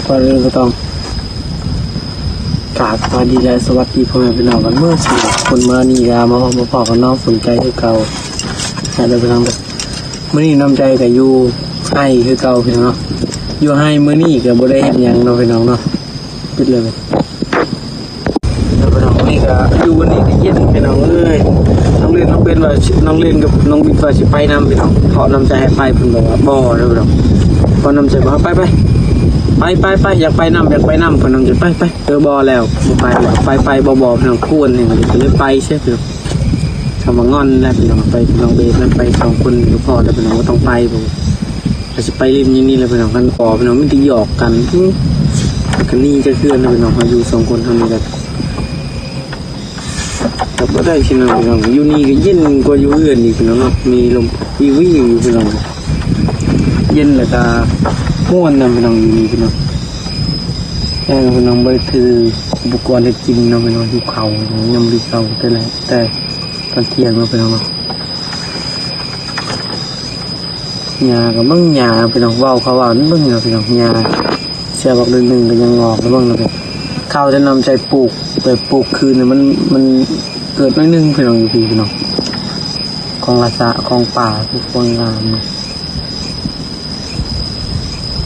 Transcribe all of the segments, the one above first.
ກ່ອນອື່ນກໍຕ້ອງກາບສະບາຍດີ ແລະ ສະຫວັດດີພໍ່ແມ່ພີ່ນ້ອງກັນເໝິດສູ່ຄົນ. ມື້ນີ້ກໍມາພົບມາພໍ້ກັບນ້ອງສົນໃຈຄືເກົ່າເດີພີ່ນ້ອງເດີ. ມື້ນີ້ນ້ອງໃຈກໍຢູ່ໄຮ່ຄືເກົ່າພີ່ນ້ອງເນາະ, ຢູ່ໄຮ່ມື້ນີ້ກໍບໍ່ໄດ້ເຮັດຫຍັງເນາະພີ່ນ້ອງເນາະ. ປິດເລີຍ. ແລ້ວພີ່ນ້ອງ ນີ້ກໍຢູ່ວັນນີ້ກໍເຢັນພີ່ນ້ອງເອີຍ. ນ້ອງເລນ ນ້ອງເບນວ່າ ນ້ອງເລນກັບນ້ອງບິດວ່າຊິໄປນຳພີ່ນ້ອງ, ເພາະນ້ອງໃຈໃຫ້ໄປ ເພິ່ນບອກວ່າບໍ່ເດີພີ່ນ້ອງ. ເພາະນ້ອງໃຈບອກ ໄປ ໄປ ໄປ ໄປ ໄປ ຢາກໄປນຳ ຢາກໄປນຳ ເພິ່ນ ນ້ອງໃຈ ໄປ ໄປ ເອີ ບໍ່ແລ້ວ ບໍ່ໄປ ໄປ ໄປ ບໍ່ ບໍ່ ພີ່ນ້ອງ ກວນນີ້ ກໍເລີຍໄປເສຍພີ່ນ້ອງ. ຄຳວ່າງອນແລ້ວພີ່ນ້ອງ ໄປ ນ້ອງເບນນັ້ນໄປສອງຄົນກໍພໍແລ້ວພີ່ນ້ອງ ບໍ່ຕ້ອງໄປ ບໍ່ ກໍຊິໄປຫຼິ້ນຢູ່ນີ້ແຫຼະພີ່ນ້ອງ. ຄັນພໍພີ່ນ້ອງມີແຕ່ຫຍອກກັນ ອື ກໍໜີຈາກເຮືອນແລ້ວພີ່ນ້ອງ. ເຮົາຢູ່ສອງຄົນເຮົານີ້ກໍ ກໍບໍ່ໄດ້ພີ່ນ້ອງ ພີ່ນ້ອງ ຢູ່ນີ້ກໍເຢັນກວ່າຢູ່ເຮືອນອີກພີ່ນ້ອງເນາະ, ມີລົມວິວໆຢູ່ພີ່ນ້ອງ ເຢັນແລ້ວກໍມ່ວນນຳພີ່ນ້ອງ ຢູ່ນີ້ພີ່ນ້ອງ. ແຕ່ພີ່ນ້ອງບໍ່ໄດ້ຖືອຸປະກອນເຮັດກິນເນາະພີ່ນ້ອງ, ຫິວເຂົ້າ ຍາມຫິວເຂົ້າ ແຕ່ ແຕ່ຕອນທ່ຽງເນາະພີ່ນ້ອງເນາະ. ຫຍ້າກໍເບິ່ງຫຍ້າພີ່ນ້ອງ, ເວົ້າເຂົາວ່າເບິ່ງເນາະພີ່ນ້ອງ ຫຍ້າ ເສືອບັກໜຶ່ງກໍຍັງງອກ ເບິ່ງນະ. ເຂົ້າທີ່ນ້ອງໃຈປູກ ໄປປູກຄືນນະ ມັນ ມັນເກີດໜ້ອຍໜຶ່ງພີ່ນ້ອງ ຢູ່ພີ້ພີ່ນ້ອງ. ຂອງລະສະ ຂອງປ່າ ຂອງງາມ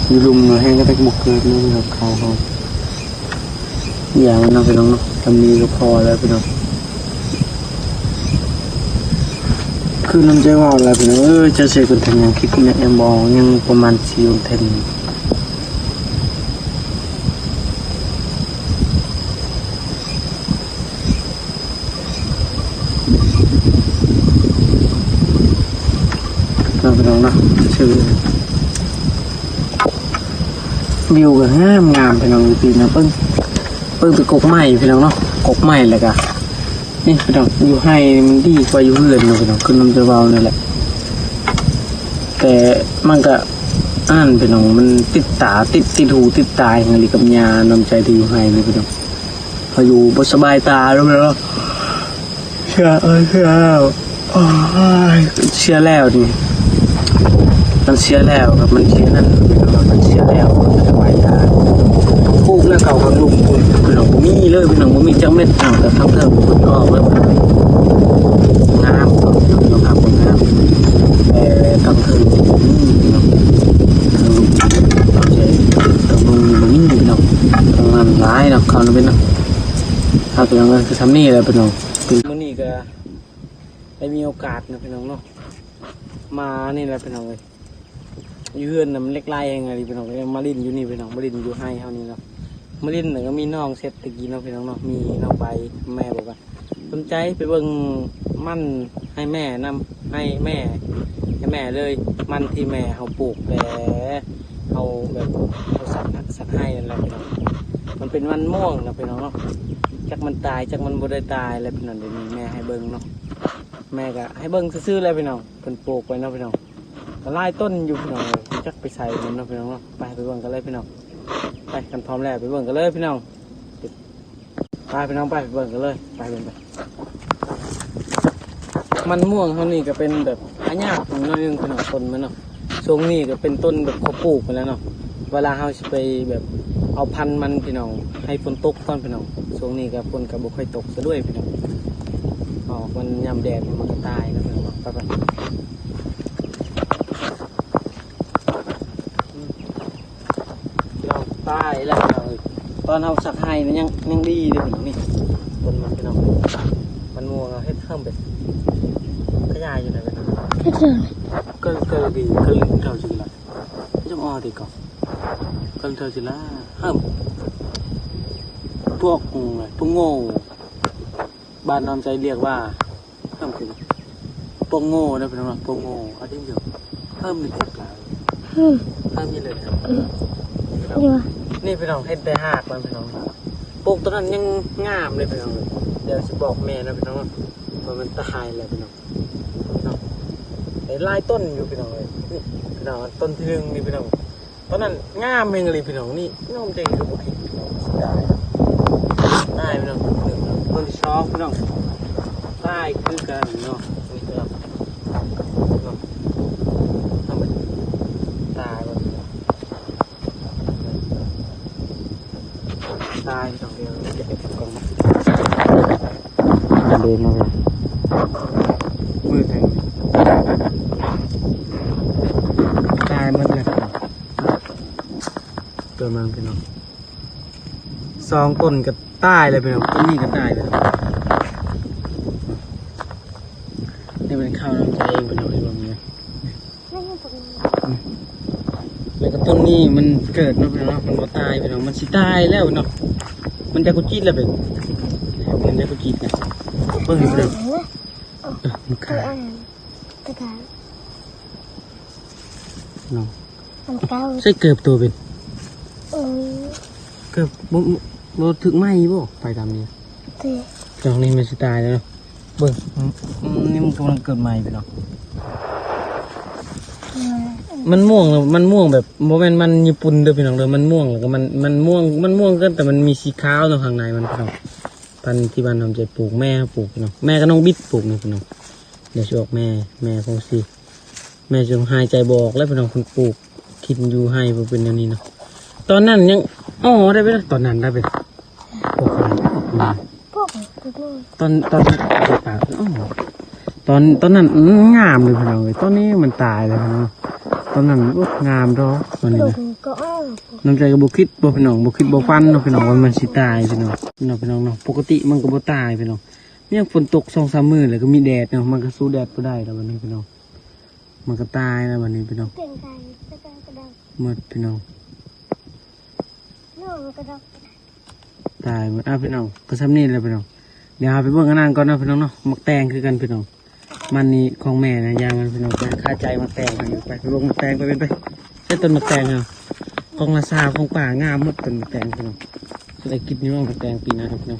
ຢູ່ລຸ່ມແຮງກໍແຕ່ບໍ່ເກີດເລີຍພີ່ນ້ອງ ເຂົ້າເຮົາ. ຢ່າງນັ້ນພີ່ນ້ອງເນາະ ທຳນີ້ກໍພໍແລ້ວພີ່ນ້ອງ. ຄືນ້ອງໃຈເວົ້າແລ້ວພີ່ນ້ອງເອີຍ, ຈະເສຍຄອນເທັນຫຍັງ ຄລິບຫຍັງ ຍັງບໍ່ອອກ ຍັງປະມານສີ່ຄອນເທັນ. ເນາະພີ່ນ້ອງເນາະ ຊື່ ວິວກໍງາມໆ ພີ່ນ້ອງ ຢູ່ພີ້ນະ. ເບິ່ງ ເບິ່ງແຕ່ກົກໄມ້ພີ່ນ້ອງເນາະ ກົກໄມ້ ແລ້ວກໍນີ້ພີ່ນ້ອງ ຢູ່ໄຮ່ມັນດີກວ່າຢູ່ເຮືອນເນາະພີ່ນ້ອງ ຄືນ້ອງຈະເວົ້ານັ້ນແຫຼະ. ແຕ່ມັນກໍອັນນັ້ນພີ່ນ້ອງ ມັນຕິດຕາ ຕິດ ຕິດຫູຕິດຕາຫຍັງອີ່ຫຼີກັບຫຍ້ານ້ອງໃຈທີ່ຢູ່ໄຮ່ນີ້ພີ່ນ້ອງ. ເຮົາຢູ່ບໍ່ສະບາຍຕາເດີພີ່ນ້ອງ. ເສຍ ເອີຍ ເສຍແລ້ວ ໂອ້ຍ ເສຍແລ້ວນີ້ ມັນເສຍແລ້ວ ມັນເສຍນັ້ນ ມັນເສຍແລ້ວ ສະບາຍຕາ. ປູກແລ້ວເຂົ້າຂ້າງລຸ່ມພຸ້ນ ພີ່ນ້ອງ ບໍ່ມີເລີຍ ພີ່ນ້ອງ ບໍ່ມີຈັກເມັດ. ເອົາ ແຕ່ທາງເທິງພຸ້ນອອກແລ້ວ ງາມ ຍອມຮັບວ່າງາມ ແຕ່ທາງເທິງບໍ່ມີພີ່ນ້ອງ ທາງລຸ່ມ ທາງລຸ່ມບໍ່ມີພີ່ນ້ອງ ທາງນັ້ນຫຼາຍເນາະ ເຂົ້ານັ້ນເປັນເນາະ. ເອົາ ພີ່ນ້ອງເອີຍ ຄືຊ່ຳນີ້ແຫຼະພີ່ນ້ອງ. ມື້ນີ້ກໍໄດ້ມີໂອກາດເນາະພີ່ນ້ອງເນາະ ມານີ້ແຫຼະພີ່ນ້ອງເອີຍ. ຢູ່ເຮືອນນະມັນເລັກລາຍແຮງອີ່ຫຼີພີ່ນ້ອງ, ກໍເລີຍມາຫຼິ້ນຢູ່ນີ້ພີ່ນ້ອງ ມາຫຼິ້ນຢູ່ໄຮ່ເຮົານີ້ເນາະ. ມາຫຼິ້ນແລ້ວກໍມີນ້ອງເຊັດຕະກີ້ເນາະພີ່ນ້ອງເນາະ, ມີນ້ອງໃບ ແມ່ບອກວ່າສົນໃຈໄປເບິ່ງມັນໃຫ້ແມ່ນຳ ໃຫ້ແມ່ ໃຫ້ແມ່ເລີຍ ມັນທີ່ແມ່ເຮົາປູກແຕ່ເຮົາແບບເຮົາສັກ ສັກໄຮ່ນັ້ນແຫຼະພີ່ນ້ອງ. ມັນເປັນມັນມ່ວງນະພີ່ນ້ອງເນາະ, ຈັກມັນຕາຍ ຈັກມັນບໍ່ໄດ້ຕາຍແຫຼະພີ່ນ້ອງ. ດຽວນີ້ແມ່ໃຫ້ເບິ່ງເນາະ, ແມ່ກໍໃຫ້ເບິ່ງຊື່ໆແຫຼະພີ່ນ້ອງ. ເພິ່ນປູກໄວ້ເນາະພີ່ນ້ອງ, ກໍຫຼາຍຕົ້ນຢູ່ພີ່ນ້ອງເອີຍ, ຈັກໄປໃສມັນເນາະພີ່ນ້ອງເນາະ. ໄປ ໄປເບິ່ງກັນເລີຍພີ່ນ້ອງ, ໄປ ຄັນພ້ອມແລ້ວໄປເບິ່ງກັນເລີຍພີ່ນ້ອງ. ໄປພີ່ນ້ອງ ໄປ ໄປເບິ່ງກັນເລີຍ, ໄປເບິ່ງກັນ. ມັນມ່ວງເຮົານີ້ກໍເປັນແບບຫາຍາກໜ້ອຍໜຶ່ງພີ່ນ້ອງ, ຕົ້ນມັນເນາະ. ຊ່ວງນີ້ກໍເປັນຕົ້ນແບບເຂົາປູກຫັ້ນແຫຼະເນາະ, ເວລາເຮົາຊິໄປແບບເອົາພັນມັນພີ່ນ້ອງ, ໃຫ້ຝົນຕົກກ່ອນພີ່ນ້ອງ. ຊ່ວງນີ້ກໍຝົນກໍບໍ່ຄ່ອຍຕົກຊະດ້ວຍພີ່ນ້ອງ, ອອກມັນຍາມແດດມັນກໍຕາຍເນາະພີ່ນ້ອງເນາະ. ໄປ ໄປ. ອືມ ພີ່ນ້ອງ ຕາຍແລ້ວພີ່ນ້ອງເອີຍ. ຕອນເຮົາສັກໄຮ່ນະຍັງ ຍັງດີເດ້ພີ່ນ້ອງ. ນີ້ຕົ້ນມັນພີ່ນ້ອງ, ມັນມ່ວງເຮົາເຮັດເພີ່ມໄປ ຂະຫຍາຍຢູ່ໃນເວລາ ເຮັດເຖິງ ກໍ ກໍດີ ກໍເທົ່າຊິລະ ຈັ່ງອໍດີກໍ ກໍເທົ່າຊິລະ. ເພີ່ມ ພວກ ພວກໂງ່ ບ້ານນ້ອງໃຈລຽກວ່າ ເພີ່ມຂຶ້ນ ໂປໂງ່ເດີພີ່ນ້ອງເນາະ, ໂປໂງ່. ອັນນີ້ຢູ່ ເພີ່ມນີ້ແຕກຫຼາຍ ເພີ່ມ ເພີ່ມນີ້ເລີຍ ເອີ ນີ້ພີ່ນ້ອງ ເຫັນແຕ່ຮາກມັນພີ່ນ້ອງ. ປູກຕອນນັ້ນຍັງງາມເລີຍພີ່ນ້ອງ. ດຽວຊິບອກແມ່ນະພີ່ນ້ອງ ວ່າມັນຕາຍແລ້ວພີ່ນ້ອງເນາະ. ໄດ້ຫຼາຍຕົ້ນຢູ່ພີ່ນ້ອງເອີຍ. ນີ້ພີ່ນ້ອງ ຕົ້ນທີໜຶ່ງນີ້ພີ່ນ້ອງ ຕອນນັ້ນງາມແຮງອີ່ຫຼີພີ່ນ້ອງ. ນີ້ນ້ອງໃຈກໍບໍ່ເຫັນພີ່ນ້ອງ ເສຍດາຍ. ຕາຍພີ່ນ້ອງ ຕົ້ນທີໜຶ່ງ, ຕົ້ນທີສອງພີ່ນ້ອງ ຕາຍຄືກັນເນາະ. ນີ້ພີ່ນ້ອງເນາະ ຕາຍໝົດພີ່ນ້ອງ. ຕາຍສອງດຽວ ເກັບເອົາກ່ອນ ເດີນມາເລີຍ ມືແຂງ ຕາຍໝົດແລ້ວ ເກີດມາພີ່ນ້ອງ ສອງຕົ້ນກໍຕາຍແລ້ວພີ່ນ້ອງ ຕົ້ນນີ້ກໍຕາຍແລ້ວ ນີ້ເປັນເຂົ້ານ້ຳໃຈເອງພີ່ນ້ອງ ເຫັນບໍ່ນີ້ ແລ້ວກໍຕົ້ນນີ້ມັນເກີດເນາະພີ່ນ້ອງເນາະ ມັນບໍ່ຕາຍພີ່ນ້ອງ ມັນຊິຕາຍແລ້ວເນາະ ມັນຈະກຸຈິດແລ້ວເປັນ ມັນຈະກຸຈິດນະ ເບິ່ງເດີ ເອີ ມັນຂາຍ ເນາະ ໃສ່ເກີບໂຕເປັນ ເອີ ເກີບບໍ່ ບໍ່ຖືກໄມ້ບໍ່ ໄປຕາມນີ້ ເອີ ຕອນນີ້ມັນຊິຕາຍແລ້ວເນາະ ເບິ່ງ ອືມ ນີ້ມັນກຳລັງເກີດໃໝ່ພີ່ນ້ອງ ມັນມ່ວງ ມັນມ່ວງແບບ ບໍ່ແມ່ນມັນຍີ່ປຸ່ນເດີພີ່ນ້ອງເດີ ມັນມ່ວງ ແລ້ວກໍມັນ ມັນມ່ວງ ມັນມ່ວງເກີນ ແຕ່ມັນມີສີຂາວເນາະ ຂ້າງໃນມັນພີ່ນ້ອງ ພັນທີ່ບ້ານນ້ອງໃຈປູກ ແມ່ປູກພີ່ນ້ອງ ແມ່ກັບນ້ອງບິດປູກນີ້ພີ່ນ້ອງ ດຽວຊິອອກແມ່ ແມ່ຄົງຊິ ແມ່ຈົນຫາຍໃຈບໍ່ອອກແລ້ວພີ່ນ້ອງ ເພິ່ນປູກກິນຢູ່ໄຮ່ ເພິ່ນເປັນແນວນີ້ເນາະ ຕອນນັ້ນຍັງ ອໍ ໄດ້ເວລາ ຕອນນັ້ນໄດ້ເວລາ ອອກມາ ອອກມາ ຕອນ ຕອນ ຕອນ ຕອນນັ້ນ ອືມ ງາມເລີຍພີ່ນ້ອງເອີຍ ຕອນນີ້ມັນຕາຍແລ້ວພີ່ນ້ອງ ຕອນນັ້ນ ໂອ້ ງາມດອກ ຕອນນີ້ນະ ນ້ອງໃຈກໍບໍ່ຄິດບໍ່ພີ່ນ້ອງ ບໍ່ຄິດບໍ່ຝັນເນາະພີ່ນ້ອງ ວ່າມັນຊິຕາຍພີ່ນ້ອງ ເນາະພີ່ນ້ອງເນາະ ປົກກະຕິມັນກໍບໍ່ຕາຍພີ່ນ້ອງ ຍັງຝົນຕົກສອງສາມມື້ ແລ້ວກໍມີແດດເນາະ ມັນກໍສູ້ແດດບໍ່ໄດ້ແລ້ວບັດນີ້ພີ່ນ້ອງ ມັນກໍຕາຍແລ້ວບັດນີ້ພີ່ນ້ອງ ໝົດພີ່ນ້ອງ ຕາຍໝົດ ອ້າວ ພີ່ນ້ອງ ກໍຊ່ຳນີ້ແຫຼະພີ່ນ້ອງ ດຽວເຮົາໄປເບິ່ງອັນນັ້ນກ່ອນເນາະພີ່ນ້ອງເນາະ ໝາກແຕງຄືກັນພີ່ນ້ອງ ມັນນີ້ຂອງແມ່ນະ ຢ່າມັນພີ່ນ້ອງ ໄປຄາໃຈໝາກແຕງ ໄປ ໄປເບິ່ງໝາກແຕງ ໄປ ໄປ ໄປ ໃສ່ຕົ້ນໝາກແຕງເຮົາ ຂອງລາຊາ ຂອງປ່າ ງາມໝົດຕົ້ນໝາກແຕງພີ່ນ້ອງ ຊິໄດ້ກິນຢູ່ບໍ່ໝາກແຕງປີໜ້າພີ່ນ້ອງ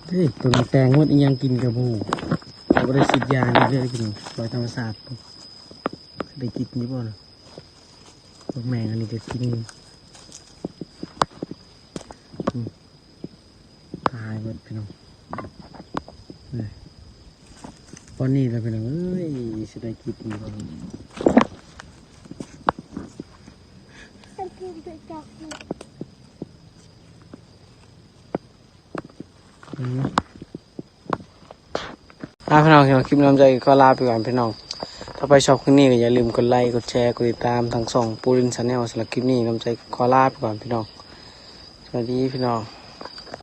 ເອີຍ ຕົ້ນໝາກແຕງໝົດ ອີ່ຫຍັງກິນກໍບໍ່ຮູ້ ບໍ່ໄດ້ສີດຢາຫຍັງເລີຍພີ່ນ້ອງ ປ່ອຍທຳມະຊາດ ໄດ້ກິນຢູ່ບໍ່ນະ ພວກແມງອັນນີ້ກໍກິນ ອືມ ຕາຍໝົດພີ່ນ້ອງ ນີ້ ປານນີ້ແຫຼະພີ່ນ້ອງເອີຍ ຊິໄດ້ກິນຢູ່ບໍ່ ອືມ ອ່າ ພີ່ນ້ອງ ຄລິບນີ້ນ້ອງໃຈກໍຂໍລາໄປກ່ອນພີ່ນ້ອງ ຖ້າໃຜຊອບຄລິບນີ້ກໍຢ່າລືມກົດໄລ ກົດແຊ ກົດຕິດຕາມທາງຊ່ອງປູລິນແຊນແນວ ສຳລັບຄລິບນີ້ນ້ອງໃຈກໍຂໍລາໄປກ່ອນພີ່ນ້ອງ ສະບາຍດີພີ່ນ້ອງ.